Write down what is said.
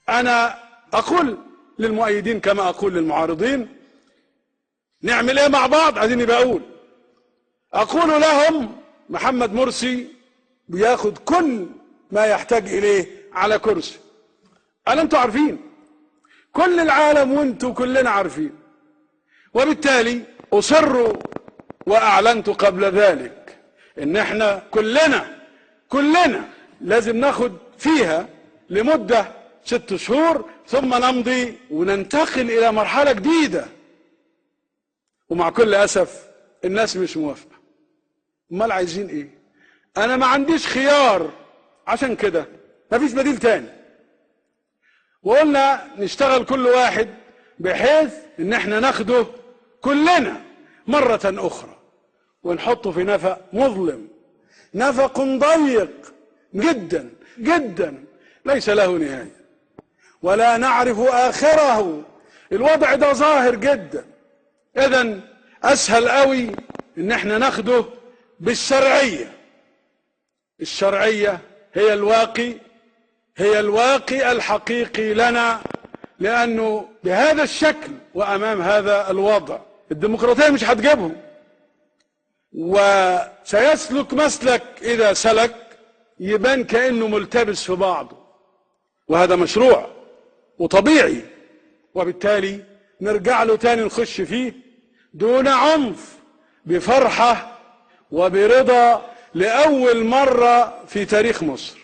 أنا أقول للمؤيدين كما أقول للمعارضين، نعمل إيه مع بعض؟ عايزين بقول أقول لهم محمد مرسي بياخد كل ما يحتاج إليه على كرسي. ألا أنتوا عارفين؟ كل العالم وانتوا كلنا عارفين. وبالتالي أصروا وأعلنت قبل ذلك إن احنا كلنا لازم ناخد فيها لمدة 6 شهور، ثم نمضي وننتقل إلى مرحلة جديدة. ومع كل أسف الناس مش موافقة. أمال عايزين إيه؟ أنا ما عنديش خيار، عشان كده مفيش بديل تاني. وقلنا نشتغل كل واحد بحيث إن احنا ناخده كلنا مرة أخرى ونحطه في نفق مظلم، نفق ضيق جدا جدا ليس له نهاية ولا نعرف آخره. الوضع ده ظاهر جدا. إذن أسهل قوي إن احنا ناخده بالشرعية. الشرعية هي الواقي، هي الواقي الحقيقي لنا، لأنه بهذا الشكل وأمام هذا الوضع الديمقراطية مش هتجيبهم، وسيسلك مسلك إذا سلك يبان كأنه ملتبس في بعضه، وهذا مشروع وطبيعي، وبالتالي نرجع له تاني نخش فيه دون عنف، بفرحة وبرضا لأول مرة في تاريخ مصر.